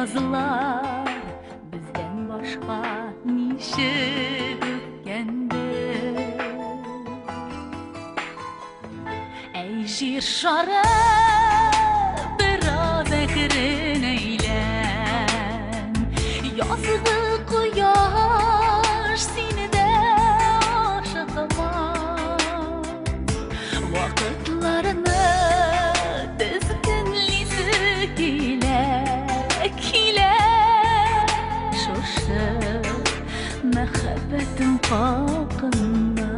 язлар бездән башка ничек үткәндер. Әй, җир шары, бераз әкрен әйлән. Язгы кояш сине дә ашатамас. Вакытларны тезгенлисе килә, килә. Шушы мәхәббәтем хакында.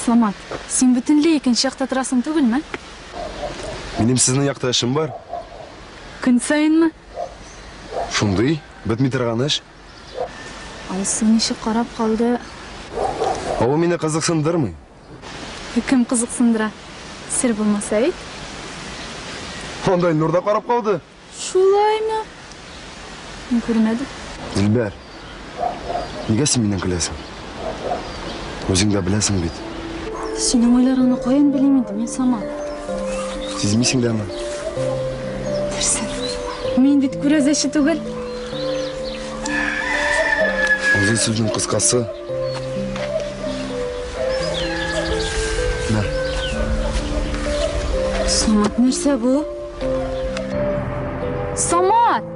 Самат, син бөтенләй икенче якта торасың түгелме? Минем сезнең якта эшем бар. Көн саенмы? Шундый, бетми торган эш. Алсу ничек карап калды? Ә ул мине кызыксындырмый. Кем кызыксындыра? Сер булмаса әйт. Анда Илнур да карап калды. Шулаймы? Мин күрмәдем. Дилбәр, нигә син миннән көләсең? Үзең дә беләсең бит. Синең уйларыңны каян белим инде мин, Самат? Сизмисең дәме? Нәрсә? Мин бит күрәзәче түгел. Озын сүзнең кыскасы. Мә. Самат, нәрсә бу? Самат!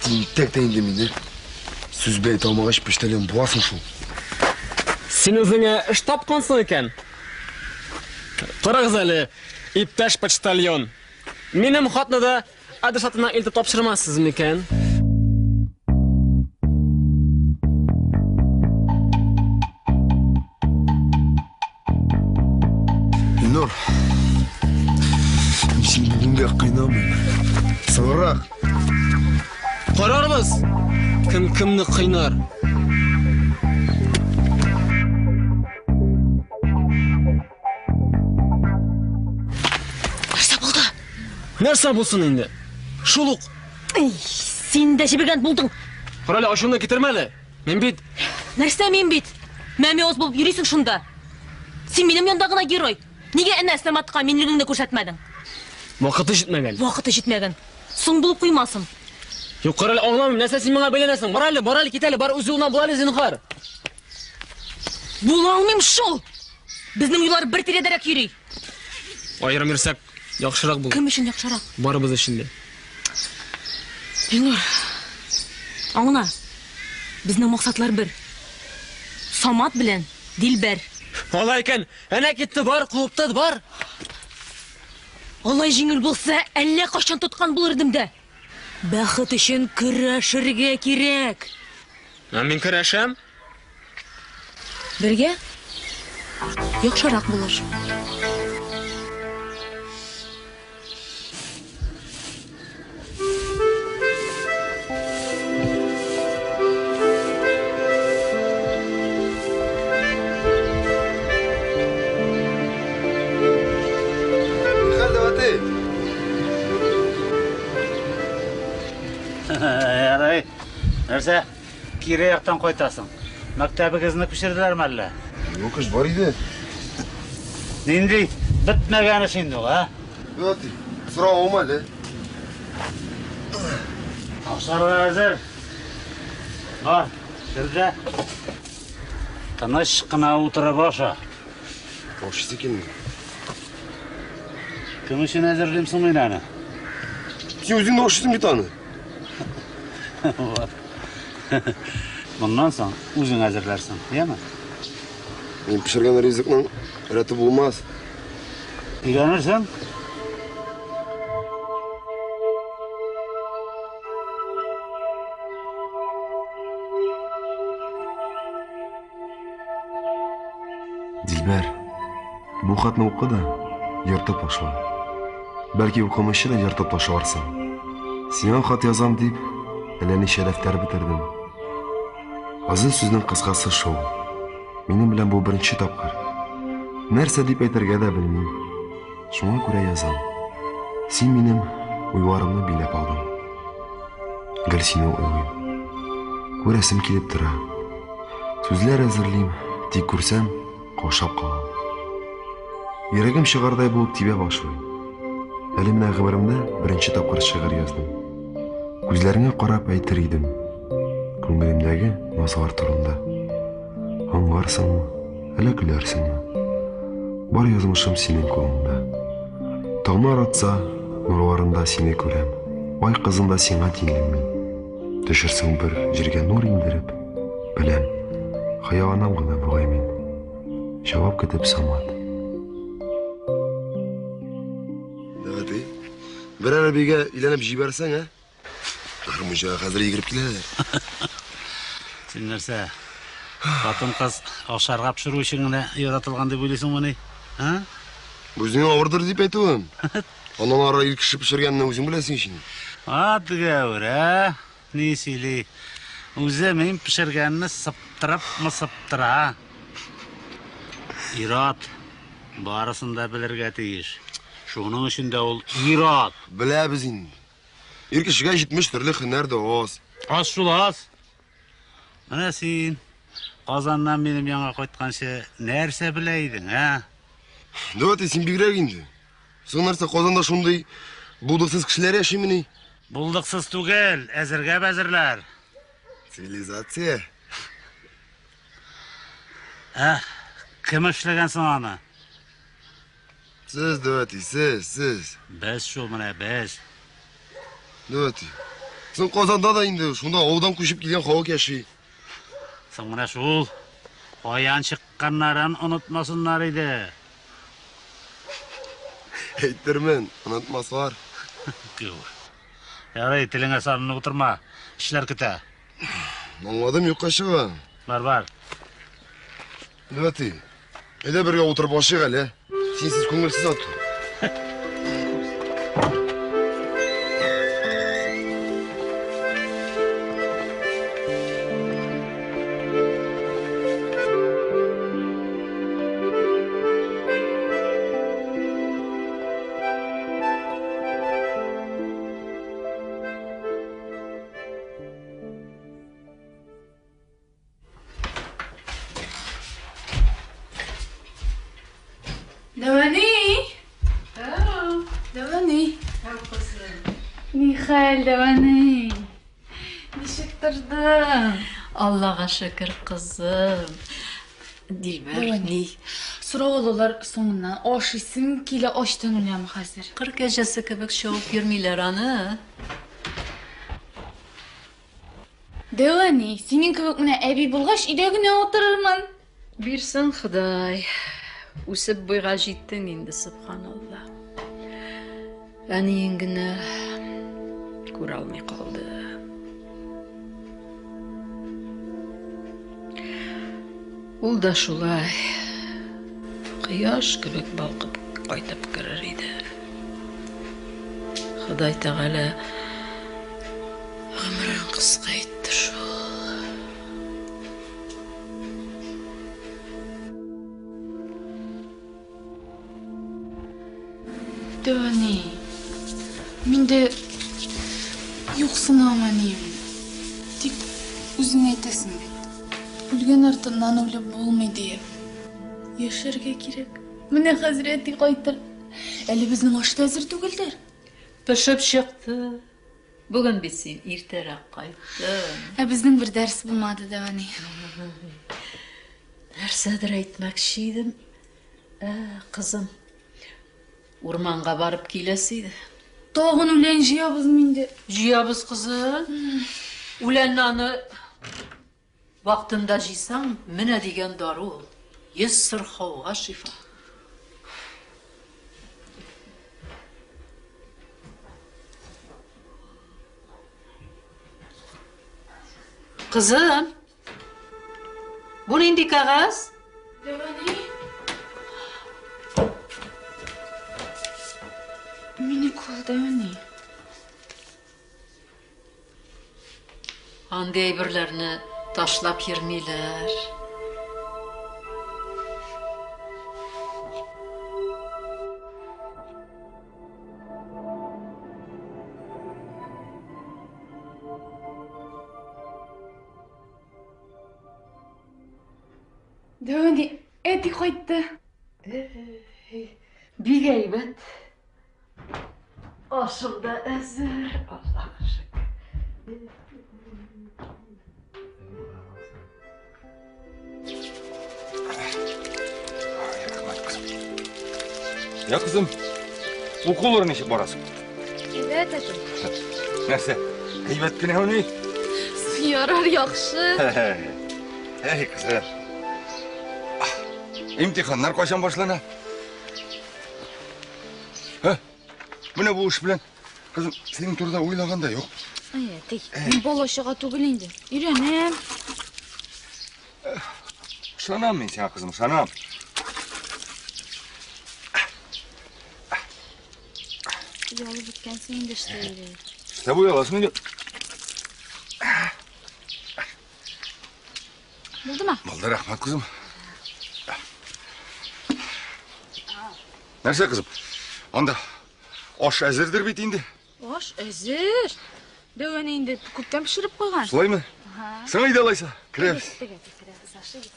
Тинтәк тә инде мине. Сүз белән әйтә алмагач, почтальон буласың шул. Син үзеңә эш тапкансың икән. Карагыз әле, иптәш почтальон. Минем хатны да адресатына илтеп тапшырмассыз микән? Илнур, мин сине бүгенгә кыйнамыйм. Соңрак. Карарбыз, кем кемне кыйнар. Нәрсә булды? Нәрсә булсын инде? Шул ук. Эй, син дә җебегән булдың. Карале, ачуыңны китермә әле. Мин бит... Нәрсә мин бит? Мәмиоз булып йөрисең шунда. Син минем янда гына герой. Нигә әнә Саматка минлегеңне күрсәтмәдең? Вакыты җитмәгән. Вакыты җитмәгән. Соң булып куймасын. Юк, карале, аңламыйм, нәрсә син миңа бәйләнәсең? Бар әле, бар әле, кит әле, бар үз юлыңнан бул әле, зинһар. Була алмыйм шул! Безнең юллар бер тирәдәрәк йөри. Аерым йөрсәк, яхшырак булыр. Кем өчен яхшырак? Барыбыз өчен дә. Илнур. Аңла. Безнең максатлар бер. Самат белән Дилбәр. Алай икән, әнә китте, бар, куып тот, бар. Алай җиңел булса, әллә кайчан тоткан булыр идем дә. Бәхет өчен көрәшергә кирәк. Ә мин көрәшәм. Бергә яхшырак булыр. Хәл дәвәти. Ярый. Нәрсә? Кире яктан кайтасың. Мәктәбегезне күчерделәрме әллә? Юк, эш бар иде. Нинди бетмәгән эш инде ул, ә? Дәвәти, сорау алма әле. Ашарга әзер. Бар, кердә. Тыныч кына утырып аша. Ашыйсы килми. Кем өчен әзерлим соң мин аны? Син үзең дә ашыйсың бит аны. Вот. Моннан соң үзең әзерләрсең, яме? Мин пешергән ризыкның рәте булмас. Өйрәнерсең. Дилбәр, бу хатны укы да, ертып ташла. Бәлки укымыйча да ертып ташларсың. Сиңа хат язам дип, әллә ничә дәфтәр бетердем. Озын сүзнең кыскасы шул. Минем белән бу беренче тапкыр. Нәрсә дип әйтергә дә белмим. Шуңа күрә язам. Син минем уйларымны биләп алдың. Гел сине уйлыйм. Күрәсем килеп тора. Сүзләр әзерлим, тик күрсәм, каушап калам. Йөрәгем чыгардай булып тибә башлый. Әле менә гомеремдә беренче тапкыр шигырь яздым. Күзләреңә карап әйтер идем. Күңелемдәге назлар турында. Аңларсыңмы, әллә көләрсеңме? Бар язмышым синең кулыңда. Таңнар атса, нурларында сине күрәм. Ай кызында сиңа тиңлим мин. Төшерсең бер җиргә нур иңдереп, беләм, хыялланам гына бугай мин. Җавап көтеп Самат. Давай, берәр әбигә өйләнеп җибәрсәң, ә? Гармунчыга хәзер йөгереп киләләр. Син нәрсә, хатын-кыз ашарга пешерү өчен генә яратылган дип уйлыйсыңмыни? А? Үзеңә авырдыр дип әйтүем. Аннан ары ир кеше пешергәнне үзең беләсең ич инде. Ат гәүр, ә? Ни сөйли? Үзе мин пешергәнне сыптырыпмы сыптыра. Ир-ат барысын да белергә тиеш. Шуның өчен дә ул ир-ат. Беләбез инде. Ир кешегә 70 төрле һөнәр дә аз. Аз шул аз. Менә син Казаннан минем янга кайтканчы нәрсә белә идең, ә? Давайте син бигрәк инде. Соң нәрсә Казанда шундый булдыксыз кешеләр яшимени? Булдыксыз түгел, әзергә бәзерләр. Цивилизация. Ә, кем эшләгән соң аны? Сез, давайте, сез, сез. Без шул менә, без. Давайте. Соң Казанда да инде шунда авылдан күчеп килгән халык яши. Соң менә шул каян чыкканнарын онытмасыннар иде. Әйтермен, онытмаслар. Ярый, телеңә салынып утырма. Эшләр көтә. Аңладым, юкка чыга. Бар, бар. Давайте. Әйдә бергә утырып ашыйк әле. Синсез күңелсез ату. Дәвәни! Дәвәни! Нихәл, Дәвәни? Ничек тордың? Аллага шөкер, кызым. Дилбәр, ни? Сорау алалар соңыннан. Ашыйсым килә, ачтан үләм хәзер. Кыр кәҗәсе кебек чабып йөрмиләр аны. Дәү әни, синең кебек менә әби булгач, өйдә генә утырырмын. Бирсен Ходай. Үсеп буйга җиттең инде, сөбханалла. Әниең генә күрә алмый калды. Ул да шулай кояш кебек балкып кайтып керер иде. Ходай Тәгалә гомерен кыска итте шул. Дәү әни, мин дә юксынам әниемне. Тик үзең әйтәсең бит, үлгән артыннан үлеп булмый диеп. Яшәргә кирәк. Менә хәзер әти кайтыр. Әле безнең аш та әзер түгелдер. Пешеп чыкты. Бүген бит син иртәрәк кайттың. Ә безнең бер дәрес булмады, дәү әни. Нәрсәдер әйтмәкче идем. Ә, кызым, урманга барып киләсе иде. Тагын үлән җыябызмы инде? Җыябыз, кызым. Үләнне аны вакытында җыйсаң, менә дигән дару ул. 100 сырхауга шифа. Кызым, бу нинди кәгазь? Дәү әни. Минеке ул, дәү әни. Андый әйберләрне ташлап йөрмиләр. Дәү әни, әти кайтты. Бик әйбәт. Ашым да әзер, Аллага шөкер. Я, кызым, укулар ничек барасың? Әйбәт, әти. Нәрсә, әйбәт кенәме ни? Ярар, яхшы. Әй, кызым. Имтиханнар кайчан башлана? Һә? Менә бу эш белән, кызым, синең турыда уйлаган да юк. Әй, әти, мин бала-чага түгел инде. Өйрәнәм. Ышанам мин сиңа, кызым, ышанам. Оялып беткәнсең инде эштә йөреп. Эшләп ояласың инде. Булдымы? Булды, рәхмәт, кызым. Нәрсә, кызым? Анда аш әзердер бит инде. Аш әзер. Дәү әни инде күптән пешереп куйган. Шулаймы? Соң әйдә алайса, керәбез. Киттек, әти, керәбез, ашыйбыз.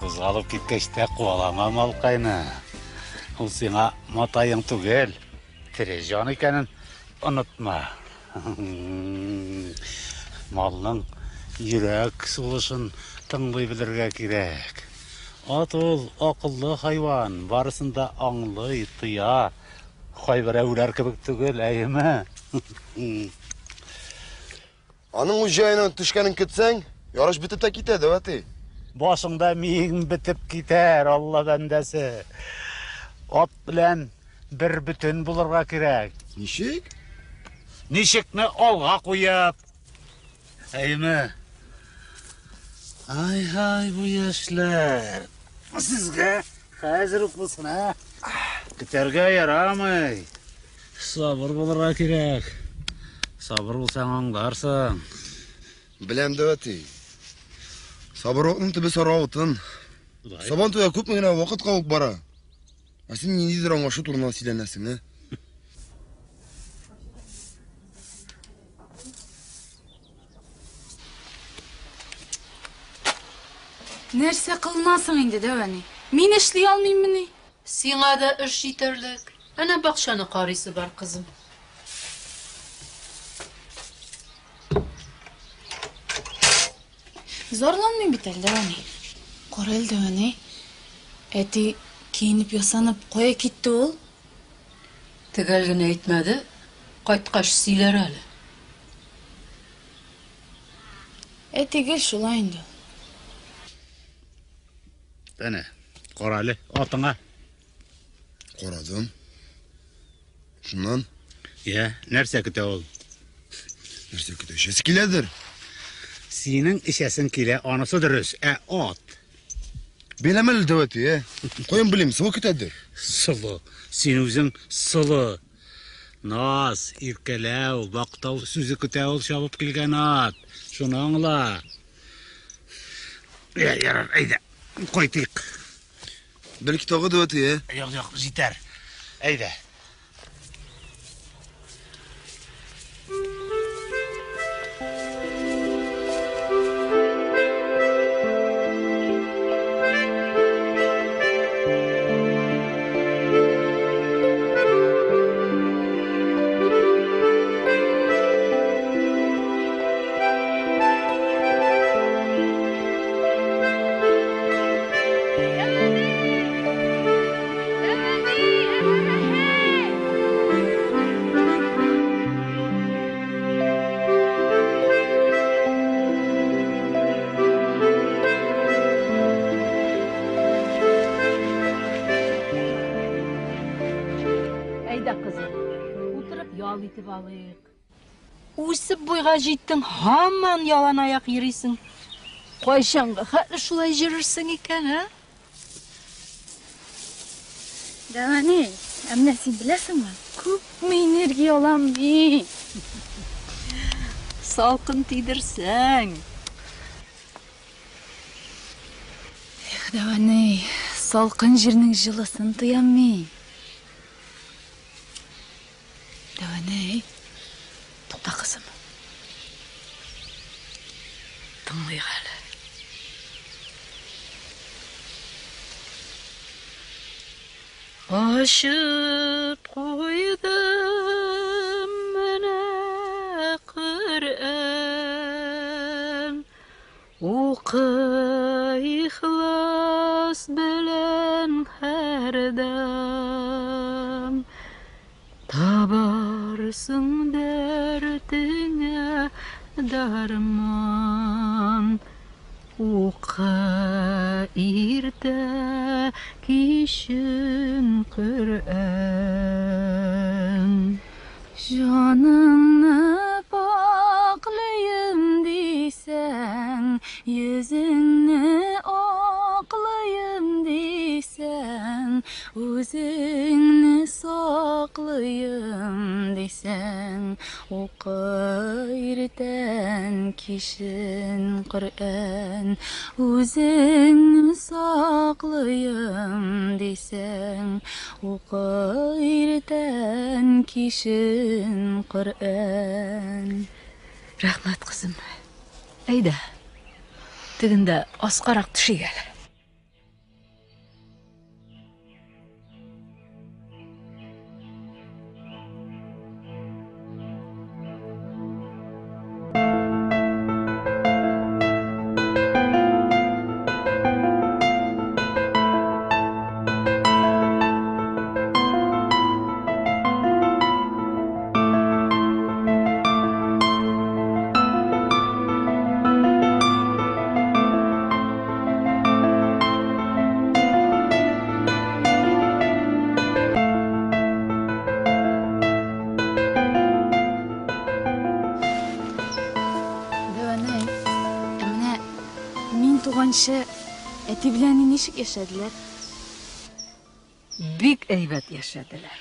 Кузгалып киткәч тә куалама малкайны. Ул сиңа матаең түгел, тере җан икәнен онытма. Малның йөрәк сулышын тыңлый белергә кирәк. Ат ул акыллы хайван, барысын да аңлый, тоя. Кайберәүләр кебек түгел, әйеме? Аның үз җаеннан төшкәнен көтсәң, ярыш бетеп тә китә, дәү әти. Башыңда миең бетеп китәр, Алла бәндәсе. Ат белән бер бөтен булырга кирәк. Ничек? Ничекне алга куеп. Әйме? Ай-һай, бу яшьләр. Сезгә хәзер үк булсын, ә? Көтәргә ярамый. Сабыр булырга кирәк. Сабыр булсаң аңларсың. Беләм дә, әти. Сабырлыкның төбе сары алтын. Сабан туйга күпме генә вакыт калып бара. Ә син ниндидер аңлашу турында сөйләнәсең, ә? Нәрсә кылынасың инде, дәү әни? Мин эшли алмыйммыни? Сиңа да эш җитәрлек. Әнә бакчаны карыйсы бар, кызым. Зарланмыйм бит әле, дәү әни. Кара әле, дәү әни. Әти киенеп ясанып кая китте ул? Төгәл генә әйтмәде, кайткач сөйләр әле. Әти гел шулай инде ул. Әнә, кара әле атыңа. Карадым. Шуннан? Я, нәрсә көтә ул? Нәрсә көтә? Эчәсе киләдер. Синең эчәсең килә, анысы дөрес. Ә ат? Беләм әле, дәү әти, ә? Каян белим, солы көтәдер. Солы. Син үзең солы. Наз, иркәләү, мактау сүзе көтә ул чабып килгән ат. Шуны аңла. Я, ярар, әйдә, кайтыйк. Бәлки тагы, дәү әти, ә? Юк, юк, җитәр. Әйдә. Әйдә, кызым, утырып ял итеп алыйк. Үсеп буйга җиттең, һаман ялан аяк йөрисең. Кайчанга хәтле шулай йөрерсең икән, ә? Дәү әни, ә менә син беләсеңме, күпме энергия алам мин. Салкын тидерсәң. Эх, дәү әни, салкын җирнең җылысын тоям мин. Дәү әни, тукта, кызым. Тыңлыйк әле. Ачып куйдым менә Коръән. Укы ихлас белән һәрдәм. Табарсың дәртеңә дарман. Укы иртә кичен Коръән. Җаныңны пакълыйм дисәң, йөзеңне аклыйм дисәң, үзеңне саклыйм дисәң, укы иртән кичен Коръән. Үзеңне саклыйм дисәң, укы иртән кичен Коръән. Рәхмәт, кызым. Әйдә, тегендә аскарак төшик әле. өйләнгәнче әти белән әни ничек яшәделәр? Бик әйбәт яшәделәр.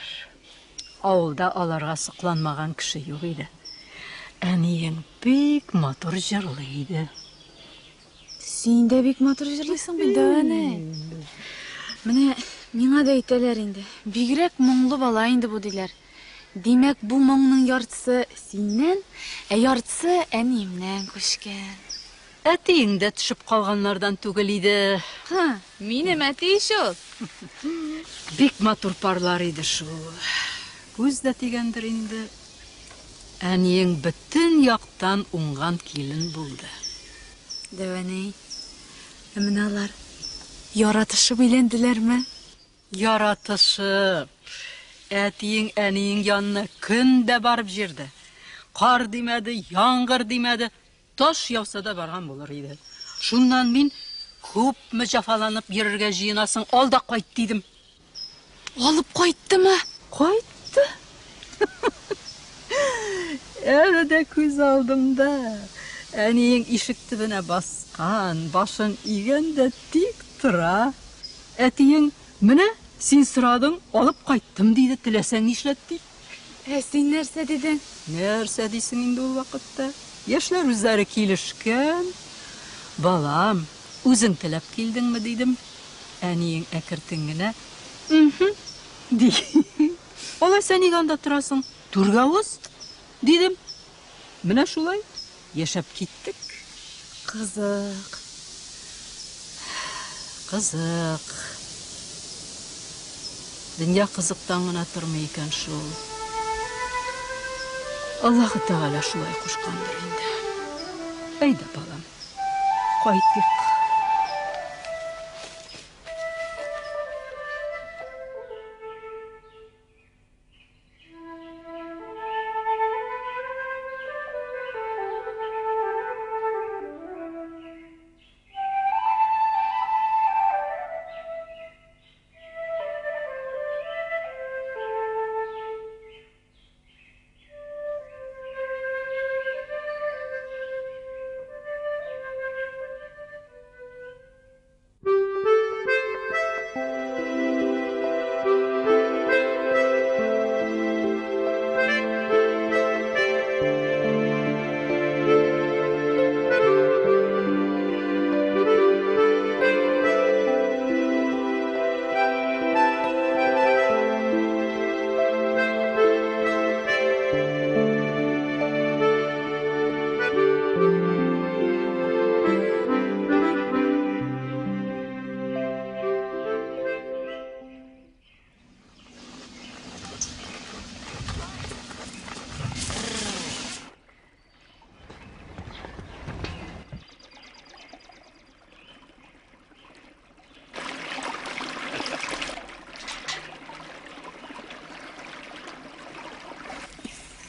Авылда аларга сокланмаган кеше юк иде. Әниең бик матур җырлый иде. Син дә бик матур җырлыйсың бит, әнә. Менә миңа да әйтәләр инде. Бигрәк моңлы бала инде бу диләр. Димәк, бу моңның яртысы синнән, ә яртысы әниемнән күчкән. Әтиең дә төшеп калганнардан түгел иде. Һы, минем әти шул. Бик матур парлар иде шул. Күз дә тигәндер инде. Әниең бөтен яктан уңган килен булды. Дәү әни, ә менә алар яратышып өйләнделәрме? Яратышып. Әтиең әниең янына көн дә барып җирде. Кар димәде, яңгыр димәде, таш яуса да барган булыр иде. Шуннан мин күпме җәфаланып йөрергә җыенасың, ал да кайт дидем. Алып кайттымы? Кайтты. Әле дә күз алдымда. Әниең ишек төбенә баскан, башын игән дә тик тора. Әтиең, менә син сорадың, алып кайттым диде, теләсәң нишләт ди. Ә син нәрсә дидең? Нәрсә дисең инде ул вакытта? Яшьләр үзләре килешкән. Балам, үзең теләп килдеңме дидем. Әниең әкертен генә, "Мхм" ди. Алайса нигә анда торасың? Түргә уз, дидем. Менә шулай яшәп киттек. Кызык. Кызык. Дөнья кызыктан гына тормый икән шул. Аллаһы Тәгалә шулай кушкандыр инде. Әйдә, балам, кайтыйк.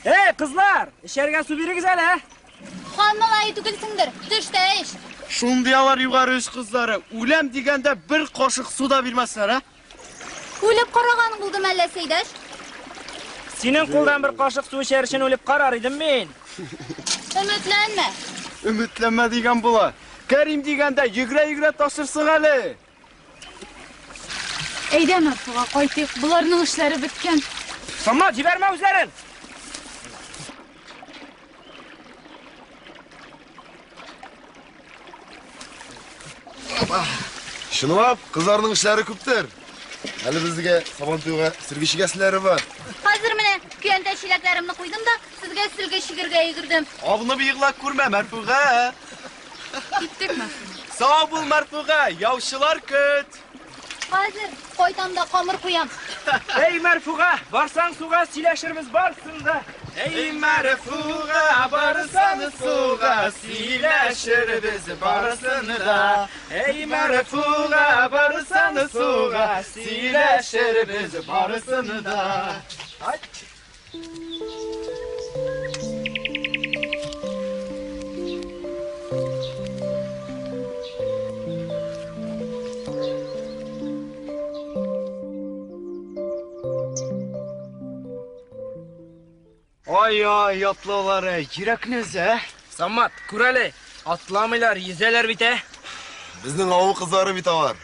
Эй, кызлар, эчәргә су бирегез әле. Хан малае түгелсеңдер, төш тә эч. Шундый алар югары өч кызлары. Үләм дигәндә бер кашык су да бирмәсләр, ә? Үлеп караганың булдымы әллә, Сәйдәш? Синең кулдан бер кашык су эчәр өчен үлеп карар идем мин. Өметләнмә. Өметләнмә дигән була. Кәрим дигәндә йөгерә-йөгерә ташырсың әле. Әйдә, Мәрфуга, кайтыйк. Боларның эшләре беткән. Самат, җибәрмә үзләрен. Чынлап, кызларның эшләре күптер. Әле безгә Сабан туйга сөлге чигәселәре бар. Хәзер менә көянтә чиләкләремне куйдым да, сезгә сөлге чигергә йөгердем. Абынып егыла күрмә, Мәрфуга. Киттек, Мәрфуга. Сау бул, Мәрфуга, яучылар көт. Хәзер кайтам да камыр куям. Эй, Мәрфуга, барсаң суга, сөйләшербез барсын да. Эй, Мәрфуга, барсаң суга, сөйләшербез барсын да. Эй, Мәрфуга, барсаң суга, сөйләшербез барсын да. Ай-ай, атлаулары, йөрәкне өзә. Самат, күр әле, атламыйлар, йөзәләр бит, ә? Безнең авыл кызлары бит алар.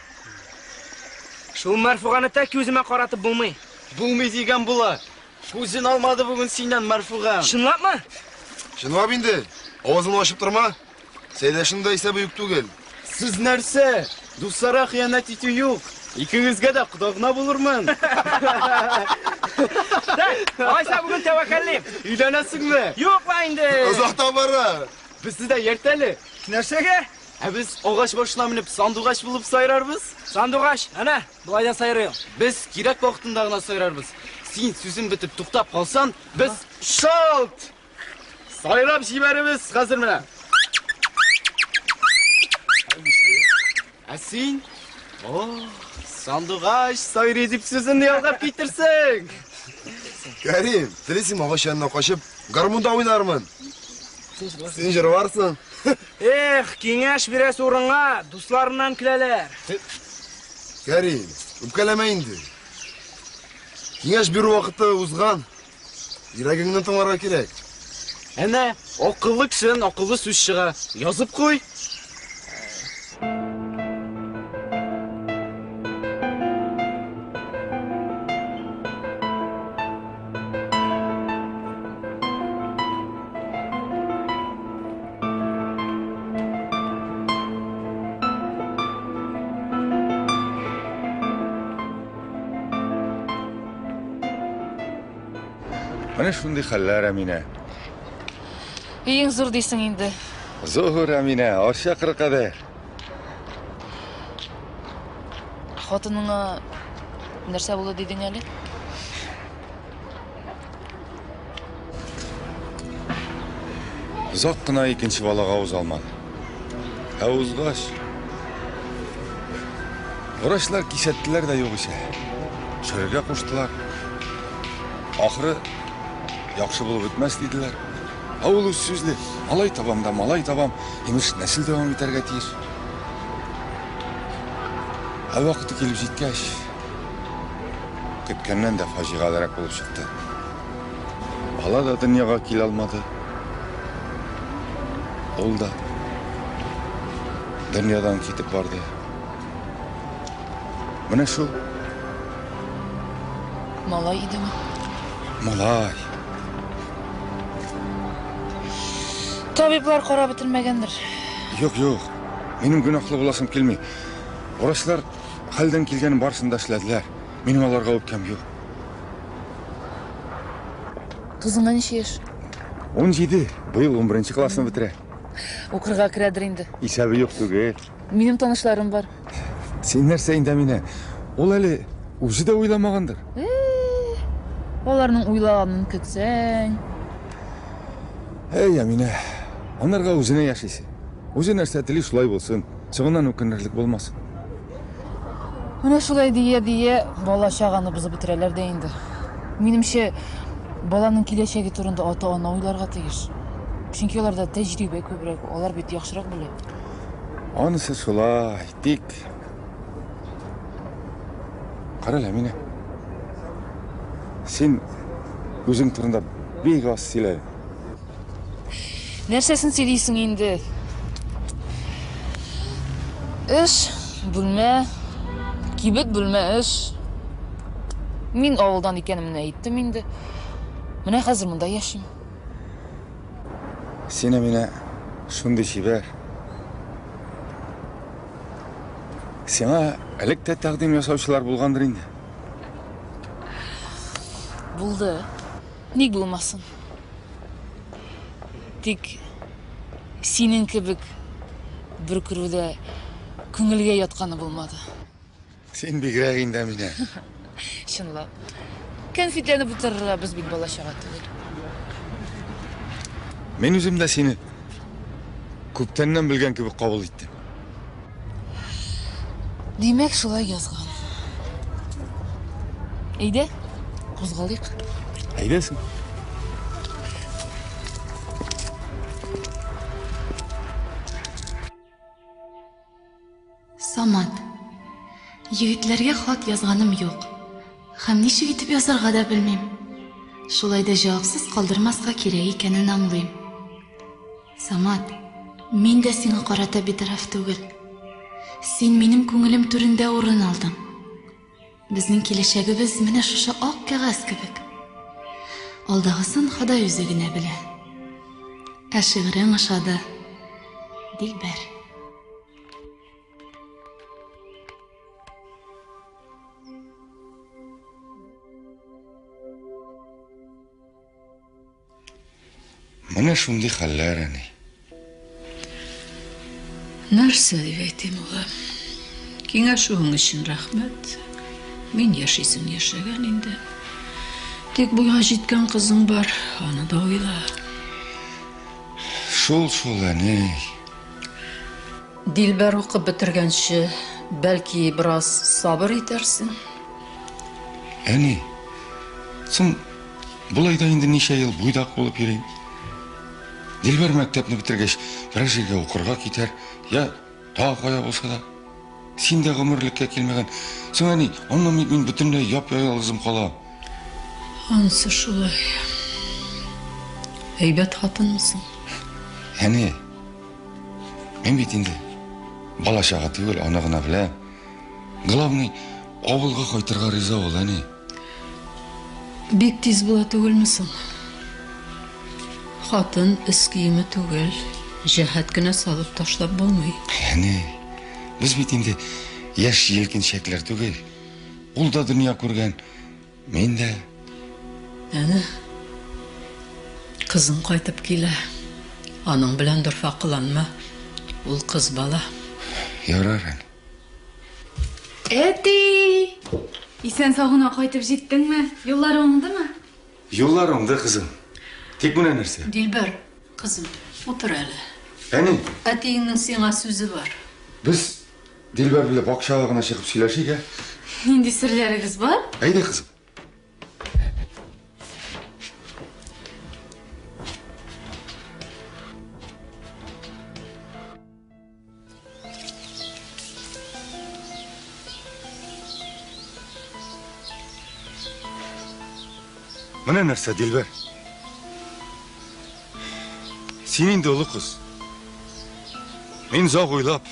Шул Мәрфуганы тәки үземә каратып булмый. Булмый дигән була. Күзен алмады бүген синнән Мәрфуга. Чынлапмы? Чынлап инде. Авызыңны ачып торма. Сәйдәшнең дә исәбе юк түгел. Сез нәрсә? Дусларга хыянәт итү юк. Икегезгә дә кода гына булырмын. Так, алайса бүген тәвәккәллим. Өйләнәсеңме? Юк ла инде. Озакта бара. Безне дә иярт әле. Нәрсәгә? Ә без агач башына менеп сандугач булып сайрарбыз. Сандугач, әнә, болай да сайрый ул. Без кирәк вакытында гына сайрарбыз. Син сүзең бетеп туктап калсаң, без шалт! Сайрап җибәрербез хәзер менә. Ә син? О, сандугач сайрый дип сүзеңне ялгап китерсең. Кәрим, телисеңме агач янына качып, гармунда уйнармын. Син җырларсың. Эх, киңәш бирәсе урынга дусларыннан көләләр. Кәрим, үпкәләмә инде. Киңәш бирү вакыты узган. Йөрәгеңне тыңларга кирәк. Әнә, акыллы кешедән акыллы сүз чыга. Язып куй. Менә шундый хәлләр, Әминә. Өең зур дисең инде. Зур, Әминә, Арча кыры кадәр. Хатыныңа нәрсә булды дидең әле? Озак кына икенче балага уза алмады. Ә узгач, врачлар кисәттеләр дә югыйсә. Төшерергә куштылар. Ахыры яхшы булып бетмәс диделәр. Ә ул үз сүзле. Малай табам да малай табам. Имеш, нәсел дәвам итәргә тиеш. Ә вакыты килеп җиткәч, көткәннән дә фаҗигалерәк булып чыкты. Бала да дөньяга килә алмады. Ул да дөньядан китеп барды. Менә шул. Малай идеме? Малай. Табиблар карап бетермәгәндер. Юк, юк. Минем гөнаһлы буласым килми. Врачлар хәлдән килгәнен барысын да эшләделәр. Минем аларга үпкәм юк. Кызыңа ничә яшь? 17. Быел 11 классны бетерә. Укырга керәдер инде. Исәбе юк түгел. Минем танышларым бар. Син нәрсә инде, Әминә? Ул әле үзе дә уйламагандыр. Э, аларның уйлаганын көтсәң. Әй, Әминә, анарга үзенә яшисе. Үзе нәрсә тели, шулай булсын. Соңыннан үкенерлек булмасын. Менә шулай дия-дия бала чаганы бозып бетерәләр дә инде. Минемчә, баланың киләчәге турында ата-ана уйларга тиеш. Чөнки аларда тәҗрибә күбрәк, алар бит яхшырак белә. Анысы шулай, тик... Карале, Әминә. Син үзең турында бик аз сөйләдең. Нәрсәсен сөйлисең инде? Эш, бүлмә, кибет, бүлмә, эш. Мин авылдан икәнемне әйттем инде. Менә хәзер монда яшим. Син, Әминә, шундый чибәр. Сиңа элек тә тәкъдим ясаучылар булгандыр инде. Булды. Ник булмасын? Тик синең кебек бер күрүдә күңелгә ятканы булмады. Син бигрәк инде, Әминә. Чынлап. Кәнфитләнеп утырырга без бит бала чага түгел. Мин үзем дә сине күптәннән белгән кебек кабул иттем. Димәк, шулай язган. Әйдә, кузгалыйк. Әйдәсең. Самат. Егетләргә хат язганым юк. Һәм ничек итеп язарга да белмим. Шулай да җавапсыз калдырмаска кирәк икәнен аңлыйм. Самат, мин дә сиңа карата битараф түгел. Син минем күңелем түрендә урын алдың. Безнең киләчәгебез менә шушы ак кәгазь кебек. Алдагысын Ходай үзе генә белә. Ә шигырең ошады. Дилбәр. Менә шундый хәлләр, әни. Нәрсә дип әйтим, улым? Киңәшүең өчен рәхмәт. Мин яшисен яшәгән инде. Тик буйга җиткән кызың бар, аны да уйла. Шул шул, әни. Дилбәр укып бетергәнче, бәлки бераз сабыр итәрсең. Әни, соң болай да инде ничә ел буйдак булып йөрим. Дилбәр мәктәпне бетергәч, берәр җиргә укырга китәр, я тагы кая булса да. Син дә гомерлеккә килмәгән. Соң, әни, аннан бит мин бөтенләй яп-ялгызым калам. Анысы шулай. Әйбәт хатынмы соң? Әни, мин бит инде бала-чага түгел, аны гына беләм. Главный, авылга кайтырга риза ул, әни. Бик тиз була түгелме соң? Хатын өс киеме түгел, җәһәт кенә салып ташлап булмый. Әни, без бит инде яшь җилкенчәкләр түгел. Ул да дөнья күргән, мин дә. Әнә, кызың кайтып килә. Аның белән дорфа кыланма. Ул кыз бала. Ярар, әни. Әти! Исән-сау гына кайтып җиттеңме? Юллар уңдымы? Юллар уңды, кызым. Тик менә нәрсә. Дилбәр, кызым, утыр әле. Әни. Әтиеңнең сиңа сүзе бар. Без Дилбәр белән бакчага гына чыгып сөйләшик, ә? Нинди серләрегез бар? Әйдә, кызым. Менә нәрсә, Дилбәр. Син инде олы кыз. Мин озак уйлап,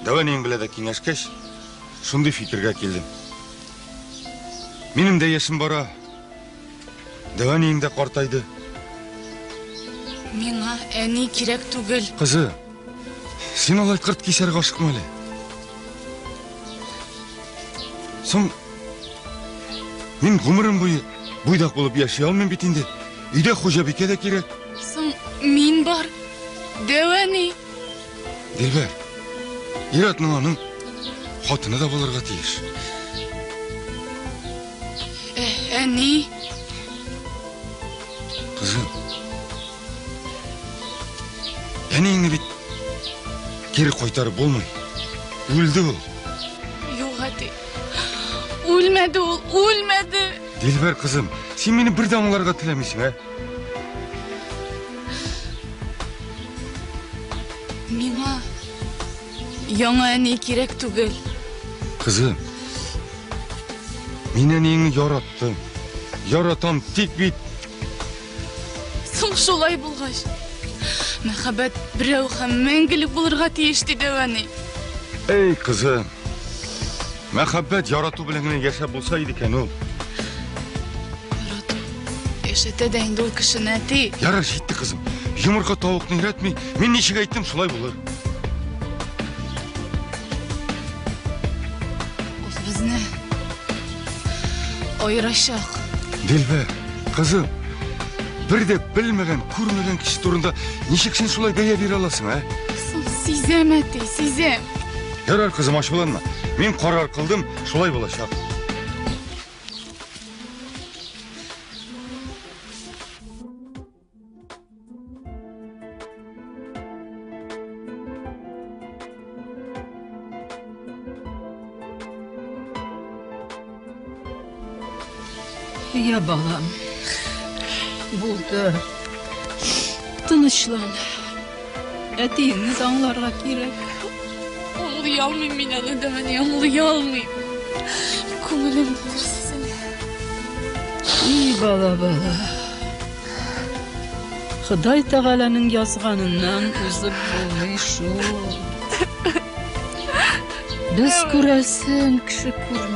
дәү әниең белән дә киңәшкәч, шундый фикергә килдем. Минем дә яшем бара. Дәү әниең дә картайды. Миңа әни кирәк түгел. Кызы, син алай кырт кисәргә ашыкма әле. Соң, мин гомерем буе буйдак булып яши алмыйм бит инде. Өйдә хуҗабикә дә кирәк. Соң, мин бар. Дәү әни. Дилбәр, ир-атның аның хатыны да булырга тиеш. Э, әни. Кызым. Әниеңне бит кире кайтарып булмый. Үлде ул. Юк, әти. Үлмәде ул, үлмәде. Дилбәр, кызым, син мине бер дә аңларга теләмисең, ә? Миңа яңа әни кирәк түгел. Кызым, мин әниеңне яраттым. Яратам, тик бит Соң шулай булгач, мәхәббәт берәү һәм мәңгелек булырга тиеш, диде әни. Эй, кызым, мәхәббәт ярату белән генә яшәп булса иде икән ул. Ярату яшәтә дә инде ул кешене, әти. Ярар, җитте, кызым. Йомырка тавыкны өйрәтми. Мин ничек әйттем, шулай булыр. Ул безне аерачак. Дилбәр, кызым, бер дә белмәгән, күрмәгән кеше турында ничек син шулай бәя бирә аласың, ә? Соң сизәм, әти, сизәм. Ярар, кызым, ачуланма. Мин карар кылдым, шулай булачак. Я балам. Булды. Тынычлан. Әтиеңне дә аңларга кирәк. Аңлый алмыйм мин аны да, әни, аңлый алмыйм. Күңелем нидер сизенә. И бала, бала. Ходай Тәгаләнең язганыннан узып булмый шул. Без күрәсен кеше күрмәгән.